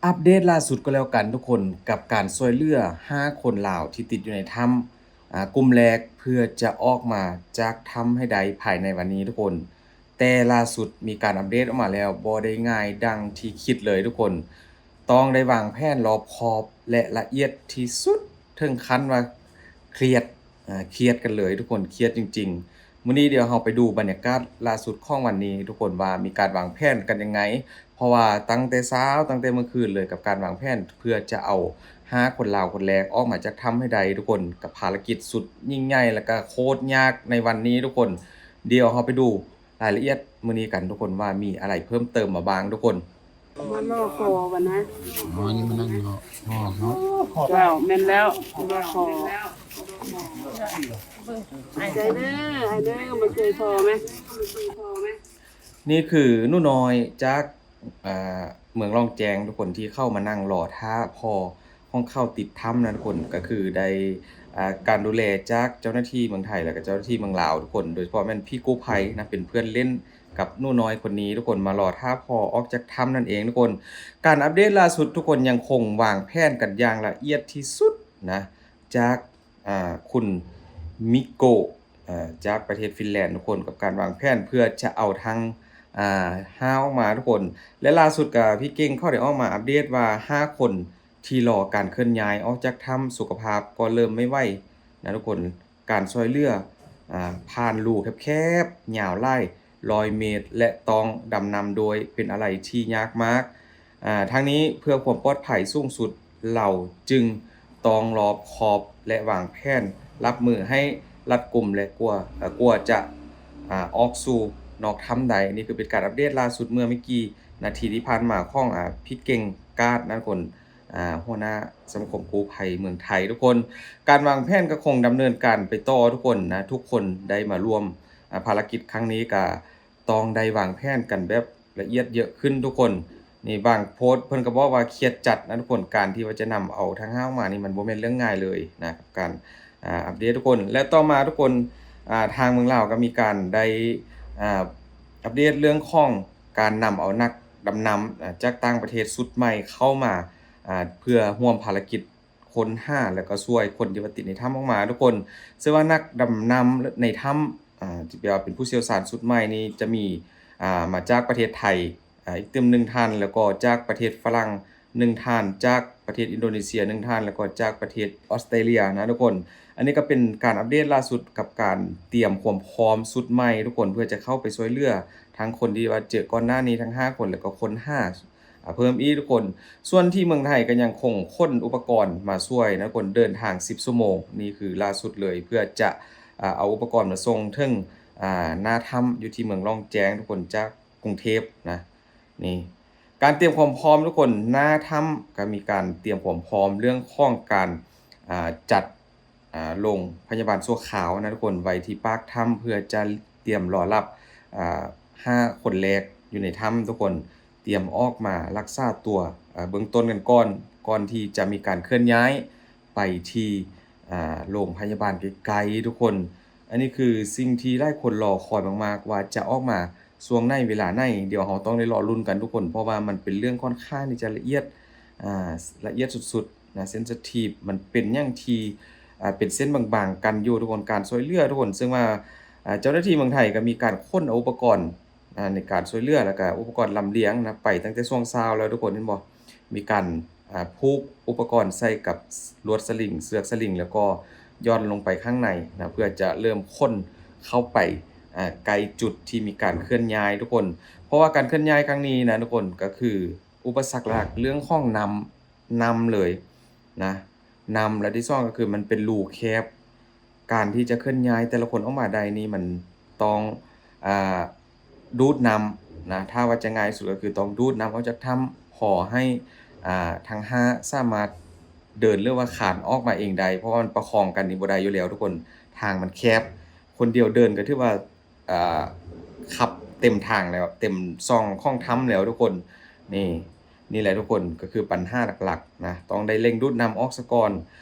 ອັບເດດລ່າສຸດກໍແລ້ວກັນທຸກຄົນ ກັບການຊ່ວຍເຫຼືອຫ້າຄົນລາວທີ່ຕິດຢູ່ໃນຖ້ຳ ອ່າ ກຸ່ມແລກ ເພື່ອຈະອອກມາຈາກຖ້ຳໃຫ້ໄດ້ພາຍໃນວັນນີ້ທຸກຄົນ. ແຕ່ລ່າສຸດມີການອັບເດດອອກມາແລ້ວ ບໍ່ໄດ້ງ່າຍດັ່ງທີ່ຄິດເລີຍທຸກຄົນ. ຕ້ອງໄດ້ວາງແຜນລອບຄອບ ແລະ ລະອຽດທີ່ສຸດ ເຖິງຂັ້ນວ່າຄຽດ ອ່າ ຄຽດກັນເລີຍທຸກຄົນ ຄຽດຈິງໆ. ມື້ນີ້ດຽວເຮົາໄປດູບັນຍາກາດລ່າສຸດຂອງວັນນີ້ທຸກຄົນ ວ່າມີການວາງແຜນກັນຍັງໄງ ເພາະວ່າຕັ້ງແຕ່ເຊົ້າ ຕັ້ງແຕ່ເມື່ອຄືນເລີຍ ກັບການວາງແຜນເພື່ອຈະເອົາຫ້າຄົນລາວຄົນແລກອອກມາຈາກຖ້ຳໃຫ້ໄດ້ທຸກຄົນ ກັບພາລະກິດສຸດຍິ່ງໃຫຍ່ ແລະ ກະໂຄດຍາກໃນວັນນີ້ທຸກຄົນ. ດຽວເຮົາໄປດູລາຍລະອຽດມື້ນີ້ກັນທຸກຄົນ ວ່າມີອະໄລເພີ່ມເຕີມມາບ້າງທຸກຄົນ. ມາລໍຄໍບັດນະ. ອໍ ນີ້ມານັ່ງລໍຄໍເນາະ. ເຈົ້າ ແມ່ນແລ້ວ ລໍຄໍ. ໃຈເດີ ໃຈເດີ ມາຊ່ວຍພໍ່ແມ່. ນີ້ຄືໜູນ້ອຍຈາກ ອ່າ ເມືອງລ່ອງແຈ້ງທຸກຄົນ ທີ່ເຂົ້າມານັ່ງລໍຖ້າພໍ່ຂອງເຂົາຕິດຖ້ຳນັ້ນທຸກຄົນ ກໍຄືໄດ້ ອ່າ ການດູແລຈາກເຈົ້າໜ້າທີ່ເມືອງໄທ ແລ້ວກໍເຈົ້າໜ້າທີ່ເມືອງລາວທຸກຄົນ ໂດຍສະເພາະແມ່ນພີ່ກູ້ໄພນະ ເປັນເພື່ອນຫຼິ້ນ ກັບໜູນ້ອຍຄົນນີ້ທຸກຄົນ ມາລໍຖ້າພໍ່ອອກຈາກຖ້ຳນັ້ນເອງທຸກຄົນ. ການອັບເດດລ່າສຸດທຸກຄົນ ຍັງຄົງວາງແຜນກັນຢ່າງລະອຽດທີ່ສຸດນະ ຈາກ ອ່າ ຄຸນມິໂກະ ອ່າ ຈາກປະເທດຟິນແລນທຸກຄົນ ກັບການວາງແຜນເພື່ອຈະເອົາທັງ ອ່າ ຫ້າອອກມາທຸກຄົນ. ແລະ ລ່າສຸດກະພີ່ເກັ່ງເຂົາໄດ້ອອກມາອັບເດດວ່າ ຫ້າຄົນທີ່ລໍການເຄື່ອນຍ້າຍອອກຈາກຖ້ຳ ສຸຂະພາບກໍເລີ່ມໄມ່ໄຫວນະທຸກຄົນ. ການຊ່ວຍເຫຼືອ ອ່າ ຜ່ານຮູແຄບໆ ຍາວຫຼາຍຮ້ອຍເມດ ແລະ ຕ້ອງດຳນ້ຳດ້ວຍ ເປັນອະໄລທີ່ຍາກມາກ. ອ່າ ທັງນີ້ເພື່ອຄວາມປອດໄພສູງສຸດ ລາວຈຶ່ງຕ້ອງລອບຄອບ ແລະ ວາງແຜນຮັບມືໃຫ້ລັດກຸມ ແລະ ກວ່າ ເອີ່ ກວ່າຈະ ອ່າ ອອກສູ່ນອກຖ້ຳໄດ້. ນີ້ຄືເປັນການອັບເດດລ່າສຸດເມື່ອໄມ່ກີ້ນາທີທີ່ຜ່ານມາຂອງ ອ່າ ພີ່ເກັ່ງກາດນະທຸກຄົນ ອ່າ ຫົວໜ້າສະມາຄົມກູ້ໄພເມືອງໄທທຸກຄົນ. ການວາງແຜນກໍຄົງດຳເນີນການໄປຕໍ່ທຸກຄົນນະ ທຸກຄົນໄດ້ມາຮ່ວມ ອ່າ ພາລະກິດຄັ້ງນີ້ກະຕ້ອງໄດ້ວາງແຜນກັນແບບລະອຽດເຍອະຂຶ້ນທຸກຄົນ. ນີ້ບາງໂພສເພິ່ນກໍບອກວ່າຄຽດຈັດນະທຸກຄົນ ການທີ່ວ່າຈະນຳເອົາທັງຫ້າອອກມານີ້ ມັນບໍ່ແມ່ນເລື່ອງງ່າຍເລີຍນະ ກັບການ ອ່າ ອັບເດດທຸກຄົນ. ແລະ ຕໍ່ມາທຸກຄົນ ອ່າ ທາງເມືອງລາວກໍມີການໄດ້ ອ່າ ອັບເດດເລື່ອງຂອງ ການນຳເອົານັກດຳນ້ຳ ອ່າ ຈາກຕ່າງປະເທດຊຸດໃໝ່ເຂົ້າມາ ອ່າ ເພື່ອຮ່ວມພາລະກິດຄົ້ນຫາ ແລ້ວກໍຊ່ວຍຄົນທີ່ວ່າຕິດໃນຖ້ຳອອກມາທຸກຄົນ. ເຊິ່ງວ່ານັກດຳນ້ຳໃນຖ້ຳ ອ່າ ທີ່ແປວ່າເປັນຜູ້ຊ່ຽວຊານຊຸດໃໝ່ນີ້ຈະມີ ອ່າ ມາຈາກປະເທດໄທ ອ່າ ອີກຕື່ມໜຶ່ງທ່ານ ແລ້ວກໍຈາກປະເທດຝຣັ່ງໜຶ່ງທ່ານ ຈາກປະເທດອິນໂດເນເຊຍໜຶ່ງທ່ານ ແລ້ວກໍຈາກປະເທດອອສເຕຣເລຍນະທຸກຄົນ. ອັນນີ້ກໍເປັນການອັບເດດລ່າສຸດກັບການຕຽມຄວາມພ້ອມຊຸດໃໝ່ທຸກຄົນ ເພື່ອຈະເຂົ້າໄປຊ່ວຍເຫຼືອທັງຄົນທີ່ວ່າເຈີກ່ອນໜ້ານີ້ທັງຫ້າຄົນ ແລ້ວກໍຄົ້ນຫາ ອ່າ ເພີ່ມອີກທຸກຄົນ. ສ່ວນທີ່ເມືອງໄທກໍຍັງຄົງຂົນອຸປະກອນມາຊ່ວຍນະທຸກຄົນ ເດີນທາງສິບຊົ່ວໂມງ ນີ້ຄືລ່າສຸດເລີຍ ເພື່ອຈະ ອ່າ ເອົາອຸປະກອນມາສົ່ງເຖິງ ອ່າ ໜ້າຖ້ຳຢູ່ທີ່ເມືອງລ່ອງແຈ້ງທຸກຄົນ ຈາກກຸງເທບນະ. ນີ້ ການຕຽມຄວາມພ້ອມທຸກຄົນ ໜ້າຖ້ຳກໍມີການຕຽມຄວາມພ້ອມເລື່ອງຂອງການ ອ່າ ຈັດ ອ່າ ໂລງພະຍາບານຊົ່ວຄາວນະທຸກຄົນ ໄວ້ທີ່ປາກຖ້ຳ ເພື່ອຈະຕຽມລໍຮັບ ອ່າ ຫ້າຄົນແລກຢູ່ໃນຖ້ຳທຸກຄົນ ຕຽມອອກມາລັກສາຕົວ ອ່າ ເບື້ອງຕົ້ນກັນກ່ອນ ກ່ອນທີ່ຈະມີການເຄື່ອນຍ້າຍໄປທີ່ ອ່າ ໂລງພະຍາບານໄກໆທຸກຄົນ. ອັນນີ້ຄືສິ່ງທີ່ຫຼາຍຄົນລໍຄອຍມາກໆ ວ່າຈະອອກມາຊ່ວງໃນເວລາໃນ ດຽວເຮົາຕ້ອງໄດ້ລໍລຸ້ນກັນທຸກຄົນ ເພາະວ່າມັນເປັນເລື່ອງຂ້ອນຂ້າງທີ່ຈະລະອຽດ ອ່າ ລະອຽດສຸດໆນະ ເຊັນຊິທີບ ມັນເປັນຫຍັງທີ່ ອ່າ ເປັນເສັ້ນບາງໆກັນຢູ່ທຸກຄົນ ການຊ່ວຍເຫຼືອທຸກຄົນ. ເຊິ່ງວ່າ ອ່າ ເຈົ້າໜ້າທີ່ເມືອງໄທກໍມີການຂົນເອົາອຸປະກອນ ອ່າ ໃນການຊ່ວຍເຫຼືອ ແລ້ວກໍອຸປະກອນລຳລຽງນະ ໄປຕັ້ງແຕ່ຊ່ວງເຊົ້າແລ້ວທຸກຄົນ ເຫັນບໍ່? ມີການ ອ່າ ຜູກອຸປະກອນໃສ່ກັບລວດສະລິງ ເຊືອກສະລິງ ແລ້ວກໍຢ່ອນລົງໄປຂ້າງໃນນະ ເພື່ອຈະເລີ່ມຂົນເຂົ້າໄປ ອ່າ ໃກ້ຈຸດທີ່ມີການເຄື່ອນຍ້າຍທຸກຄົນ. ເພາະວ່າການເຄື່ອນຍ້າຍຄັ້ງນີ້ນະທຸກຄົນ ກໍຄືອຸປະສັກຫຼັກເລື່ອງຂອງນ້ຳ ນ້ຳເລີຍນະ ນ້ຳ ແລະ ທີ່ສອງກໍຄືມັນເປັນຮູແຄບ ການທີ່ຈະເຄື່ອນຍ້າຍແຕ່ລະຄົນອອກມາໄດ້ນີ້ ມັນຕ້ອງ ອ່າ ດູດນ້ຳນະ ຖ້າວ່າຈະງ່າຍສຸດກໍຄືຕ້ອງດູດນ້ຳອອກຈາກຖ້ຳ ພໍໃຫ້ ອ່າ ທັງຫ້າສາມາດເດີນ ຫຼືວ່າຄານອອກມາເອງໄດ້ ເພາະວ່າມັນປະຄອງກັນນີ້ບໍ່ໄດ້ຢູ່ແລ້ວທຸກຄົນ ທາງມັນແຄບ ຄົນດຽວເດີນກໍຖືວ່າ ອ່າ ຂັບເຕັມທາງແລ້ວ ເຕັມຊ່ອງຂອງຖ້ຳແລ້ວທຸກຄົນ. ນີ້ ນີ້ແຫຼະທຸກຄົນ ກໍຄືບັນຫາຫຼັກໆນະ ຕ້ອງໄດ້ເລັ່ງດູດນ້ຳອອກສາກ່ອນ.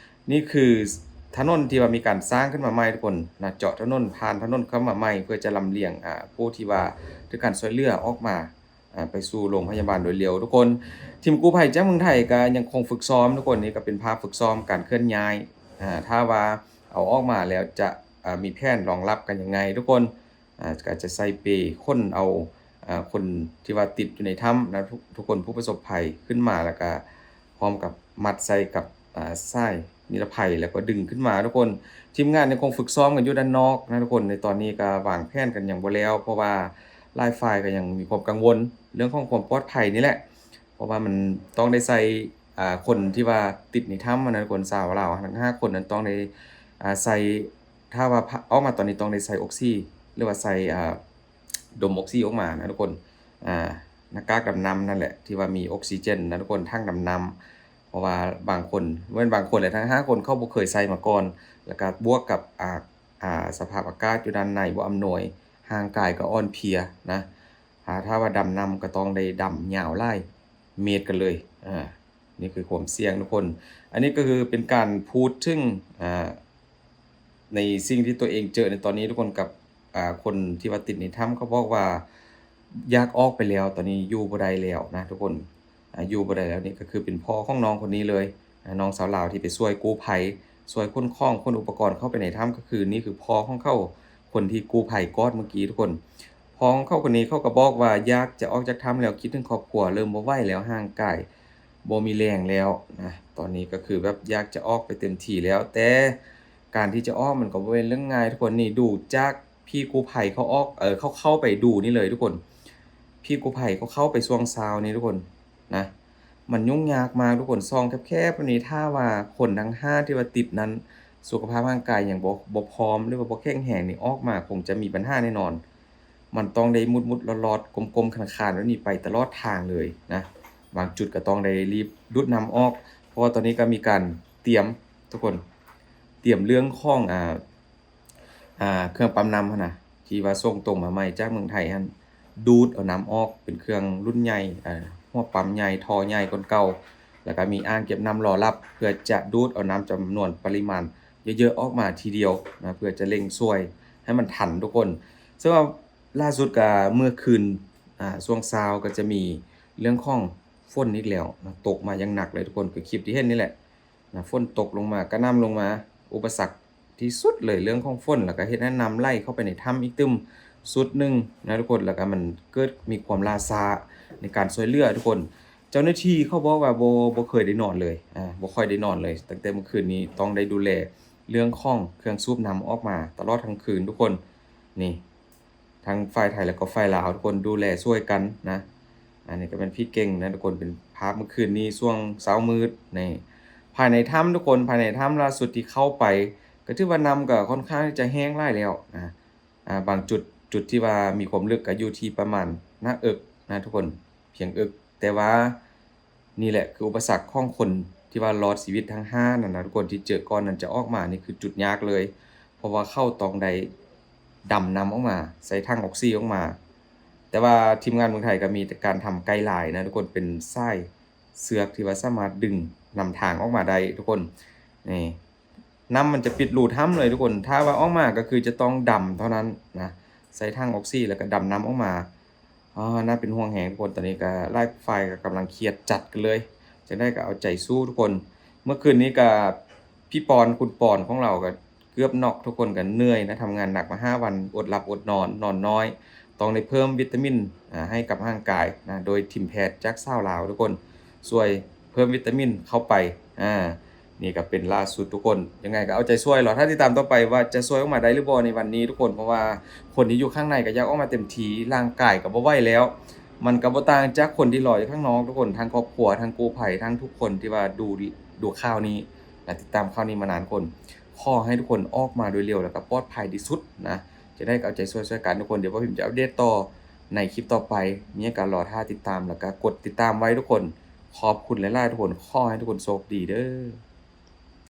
ນີ້ຄືຖະໜົນທີ່ວ່າມີການສ້າງຂຶ້ນມາໃໝ່ທຸກຄົນນະ ເຈາະຖະໜົນ ຜ່ານຖະໜົນເຂົ້າມາໃໝ່ ເພື່ອຈະລຳລຽງ ອ່າ ຜູ້ທີ່ວ່າຖືກການຊ່ວຍເຫຼືອອອກມາ ອ່າ ໄປສູ່ໂຮງພະຍາບານໂດຍເລັວທຸກຄົນ. ທີມກູ້ໄພຈາກເມືອງໄທກໍຍັງຄົງຝຶກຊ້ອມທຸກຄົນ, ນີ້ກໍເປັນພາບຝຶກຊ້ອມການເຄື່ອນຍ້າຍ. ອ່າ ຖ້າວ່າເອົາອອກມາແລ້ວຈະ ອ່າ ມີແຜນລອງຮັບກັນຍັງໄງທຸກຄົນ. ອ່າ ກໍຈະໃສ່ເປຂົນເອົາ ອ່າ ຄົນທີ່ວ່າຕິດຢູ່ໃນຖ້ຳນະ ທຸກ ທຸກຄົນຜູ້ປະສົບໄພຂຶ້ນມາ ແລ້ວກໍພ້ອມກັບມັດໃສ່ກັບ ອ່າ ສາຍນິລະໄພ ແລ້ວກໍດຶງຂຶ້ນມາທຸກຄົນ. ທີມງານຍັງຄົງຝຶກຊ້ອມກັນຢູ່ດ້ານນອກນະທຸກຄົນ. ໃນຕອນນີ້ກໍວາງແຜນກັນຍັງບໍ່ແລ້ວ ເພາະວ່າຫຼາຍຝ່າຍກໍຍັງມີຄວາມກັງວົນເລື່ອງຂອງຄວາມປອດໄພນີ້ແຫຼະ. ເພາະວ່າມັນຕ້ອງໄດ້ໃສ່ ອ່າ ຄົນທີ່ວ່າຕິດໃນຖ້ຳຫັ້ນນະທຸກຄົນ, ຊາວລາວທັງຫ້າຄົນນັ້ນຕ້ອງໄດ້ ອ່າ ໃສ່ ຖ້າວ່າ ອອກມາຕອນນີ້ຕ້ອງໄດ້ໃສ່ອົກຊີ ຫຼືວ່າໃສ່ ອ່າ ດົມອົກຊີອອກມານະທຸກຄົນ. ອ່າ ໜ້າກາກດຳນ້ຳນັ້ນແຫຼະ ທີ່ວ່າມີອົກຊີເຈນນະທຸກຄົນ, ຖັງດຳນ້ຳ. ເພາະວ່າບາງຄົນ ແມ່ນບາງຄົນແຫຼະ ທັງຫ້າຄົນເຂົາບໍ່ເຄີຍໃສ່ມາກ່ອນ, ແລ້ວກໍບວກກັບ ອ່າ ອ່າ ສະພາບອາກາດຢູ່ດ້ານໃນບໍ່ອຳນວຍ, ຮ່າງກາຍກໍອ່ອນເພຍນະ. ຖ້າ ຖ້າວ່າດຳນ້ຳກໍຕ້ອງໄດ້ດຳຍາວຫຼາຍເມດກັນເລີຍ. ອ່າ ນີ້ຄືຄວາມສ່ຽງທຸກຄົນ. ອັນນີ້ກໍຄືເປັນການພູດເຖິງ ອ່າ ໃນສິ່ງທີ່ຕົວເອງເຈີໃນຕອນນີ້ທຸກຄົນ, ກັບ ອ່າ ຄົນທີ່ວ່າຕິດໃນຖ້ຳ. ເຂົາບອກວ່າຢາກອອກໄປແລ້ວ, ຕອນນີ້ຢູ່ບໍ່ໄດ້ແລ້ວນະທຸກຄົນ. ອ່າ ຢູ່ບໍ່ໄດ້ແລ້ວ, ນີ້ກໍຄືເປັນພໍ່ຂອງນ້ອງຄົນນີ້ເລີຍ. ອ່າ ນ້ອງສາວລາວທີ່ໄປຊ່ວຍກູ້ໄພ, ຊ່ວຍຂົນຂອງ, ຂົນອຸປະກອນເຂົ້າໄປໃນຖ້ຳ, ກໍຄືນີ້ຄືພໍ່ຂອງເຂົາ, ຄົນທີ່ກູ້ໄພກອດເມື່ອກີ້ທຸກຄົນ. ພໍ່ຂອງເຂົາຄົນນີ້ເຂົາກໍບອກວ່າຢາກຈະອອກຈາກຖ້ຳແລ້ວ, ຄິດເຖິງຄອບຄົວ, ເລີ່ມບໍ່ໄຫວແລ້ວ, ຮ່າງກາຍບໍ່ມີແຮງແລ້ວນະ. ຕອນນີ້ກໍຄືແບບຢາກຈະອອກໄປເຕັມທີ່ແລ້ວ, ແຕ່ການທີ່ຈະອອກມັນກໍບໍ່ແມ່ນເລື່ອງງ່າຍທຸກຄົນ. ນີ້ ດູຈາກພີ່ກູ້ໄພເຂົາອອກ ເອີ ເຂົາເຂົ້າໄປດູນີ້ເລີຍທຸກຄົນ. ພີ່ກູ້ໄພເຂົາເຂົ້າໄປຊ່ວງເຊົ້ານີ້ທຸກຄົນນະ, ມັນຫຍຸ້ງຍາກມາກທຸກຄົນ. ຊ່ອງແຄບໆແບບນີ້, ຖ້າວ່າຄົນທັງຫ້າທີ່ວ່າຕິດນັ້ນ ສຸຂະພາບຮ່າງກາຍຍັງບໍ່ ບໍ່ພ້ອມ ຫຼືວ່າບໍ່ແຂງແຮງນີ້, ອອກມາຄົງຈະມີບັນຫາແນ່ນອນ. ມັນຕ້ອງໄດ້ມຸດໆລອດໆ ກົມໆຄານໆແບບນີ້ໄປຕະຫຼອດທາງເລີຍນະ. ບາງຈຸດກໍຕ້ອງໄດ້ລີບດູດນ້ຳອອກ, ເພາະວ່າຕອນນີ້ກໍມີການຕຽມທຸກຄົນ, ຕຽມເລື່ອງຂອງ ອ່າ ອ່າ ເຄື່ອງປ້ຳນ້ຳຫັ້ນນະ ທີ່ວ່າສົ່ງຕົງມາໃໝ່ຈາກເມືອງໄທຫັ້ນ, ດູດເອົານ້ຳອອກ ເປັນເຄື່ອງລຸ້ນໃຫຍ່, ເອີ ຫົວປ້ຳໃຫຍ່, ທໍ່ໃຫຍ່ກວ່າເກົ່າ, ແລ້ວກໍມີອ່າງເກັບນ້ຳລໍຮັບ ເພື່ອຈະດູດເອົານ້ຳຈຳນວນປະລິມານເຍີະໆອອກມາທີດຽວນະ, ເພື່ອຈະເລັ່ງຊ່ວຍໃຫ້ມັນທັນທຸກຄົນ. ເຊິ່ງວ່າລ່າສຸດກໍເມື່ອຄືນ ອ່າ ຊ່ວງເຊົ້າກໍຈະມີເລື່ອງຂອງຝົນອີກແລ້ວນະ, ຕົກມາຢ່າງໜັກເລີຍທຸກຄົນ, ຄືຄລິບທີ່ເຫັນນີ້ແຫຼະນະ, ຝົນຕົກລົງມາ ກະໜ່ຳລົງມາ. ອຸປະສັກທີ່ສຸດເລີຍເລື່ອງຂອງຝົນ, ແລ້ວກໍເຮັດໃຫ້ນ້ຳໄຫຼເຂົ້າໄປໃນຖ້ຳອີກຕື່ມຊຸດໜຶ່ງນະທຸກຄົນ, ແລ້ວກໍມັນເກີດມີຄວາມລ່າຊ້າໃນການຊ່ວຍເຫຼືອທຸກຄົນ. ເຈົ້າໜ້າທີ່ເຂົາບອກວ່າບໍ່ ບໍ່ເຄີຍໄດ້ນອນເລີຍ, ອ່າ ບໍ່ຄ່ອຍໄດ້ນອນເລີຍ. ຕັ້ງແຕ່ເມື່ອຄືນນີ້ຕ້ອງໄດ້ດູແລເລື່ອງຂອງເຄື່ອງສູບນ້ຳອອກມາຕະຫຼອດທັງຄືນທຸກຄົນ. ນີ້ ທັງຝ່າຍໄທ ແລ້ວກໍຝ່າຍລາວ ທຸກຄົນດູແລຊ່ວຍກັນນະ. ອັນນີ້ກໍແມ່ນພີ່ເກັ່ງນະທຸກຄົນ, ເປັນພາບເມື່ອຄືນນີ້ຊ່ວງເຊົ້າມືດ. ນີ້ ພາຍໃນຖ້ຳທຸກຄົນ, ພາຍໃນຖ້ຳລ່າສຸດທີ່ເຂົ້າໄປ ກໍຖືວ່ານ້ຳກໍຄ່ອນຂ້າງທີ່ຈະແຫ້ງຫຼາຍແລ້ວນະ. ອ່າ ບາງຈຸດ ຈຸດທີ່ວ່າມີຄວາມເລິກກໍຢູ່ທີ່ປະມານໜ້າເອິກນະທຸກຄົນ, ພຽງເອິກ. ແຕ່ວ່າ ນີ້ແຫຼະຄືອຸປະສັກຂອງຄົນທີ່ວ່າລອດຊີວິດທັງຫ້ານັ້ນນະທຸກຄົນ, ທີ່ເຈີກ່ອນນັ້ນຈະອອກມາ, ນີ້ຄືຈຸດຍາກເລີຍ, ເພາະວ່າເຂົາຕ້ອງໄດ້ດຳນ້ຳອອກມາ ໃສ່ຖັງອອກຊີອອກມາ. ແຕ່ວ່າທີມງານເມືອງໄທກໍມີແຕ່ການທຳໄກລາຍນະທຸກຄົນ, ເປັນສາຍເຊືອກທີ່ວ່າສາມາດດຶງນຳທາງອອກມາໄດ້ທຸກຄົນ. ນີ້ ນ້ຳມັນຈະປິດຮູຖ້ຳເລີຍທຸກຄົນ, ຖ້າວ່າອອກມາກໍຄືຈະຕ້ອງດຳເທົ່ານັ້ນນະ, ໃສ່ຖັງອອກຊີແລ້ວກໍດຳນ້ຳອອກມາ. ອ່າ ໜ້າເປັນຫ່ວງແຮງທຸກຄົນ, ຕອນນີ້ກໍຫຼາຍຝ່າຍກໍກຳລັງຄຽດຈັດກັນເລີຍ, ຈັ່ງໃດກໍເອົາໃຈສູ້ທຸກຄົນ. ເມື່ອຄືນນີ້ກໍພີ່ປອນ ຄຸນປອນຂອງເຮົາກໍເກືອບນັອກ, ທຸກຄົນກໍເມື່ອຍນະ, ທຳງານໜັກມາຫ້າວັນ, ອົດຫຼັບອົດນອນ ນອນນ້ອຍ, ຕ້ອງໄດ້ເພີ່ມວິຕາມິນ ອ່າ ໃຫ້ກັບຮ່າງກາຍນະ, ໂດຍທີມແພດຈາກສາວລາວທຸກຄົນ ຊ່ວຍເພີ່ມວິຕາມິນເຂົ້າໄປ. ອ່າ ນີ້ກໍເປັນລ່າສຸດທຸກຄົນ, ຍັງໄງກໍເອົາໃຈຊ່ວຍ, ລໍຖ້າຕິດຕາມຕໍ່ໄປວ່າຈະຊ່ວຍອອກມາໄດ້ຫຼືບໍ່ໃນວັນນີ້ທຸກຄົນ, ເພາະວ່າຄົນທີ່ຢູ່ຂ້າງໃນກໍຢາກອອກມາເຕັມທີ່, ຮ່າງກາຍກໍບໍ່ໄຫວແລ້ວ. ມັນກໍບໍ່ຕ່າງຈາກຄົນທີ່ລໍຢູ່ຂ້າງນອກທຸກຄົນ, ທັງຄອບຄົວ ທັງກູ້ໄພ ທັງທຸກຄົນທີ່ວ່າດູ ດູຂ່າວນີ້ ແລະ ຕິດຕາມຂ່າວນີ້ມານານຄົນ, ຂໍໃຫ້ທຸກຄົນອອກມາໂດຍເລັວ ແລ້ວກໍປອດໄພທີ່ສຸດນະ. ຈະໄດ້ເອົາໃຈຊ່ວຍ ຊ່ວຍກັນທຸກຄົນ. ດຽວບ່າວພິມຈະອັບເດດຕໍ່ໃນຄລິບຕໍ່ໄປ, ມີຫຍັງກໍລໍຖ້າຕິດຕາມ ແລ້ວກໍກົດຕິດຕາມໄວ້ທຸກຄົນ. ຂອບຄຸນຫຼາຍໆທຸກຄົນ, ຂໍໃຫ້ທຸກຄົນໂຊກດີເດີ້.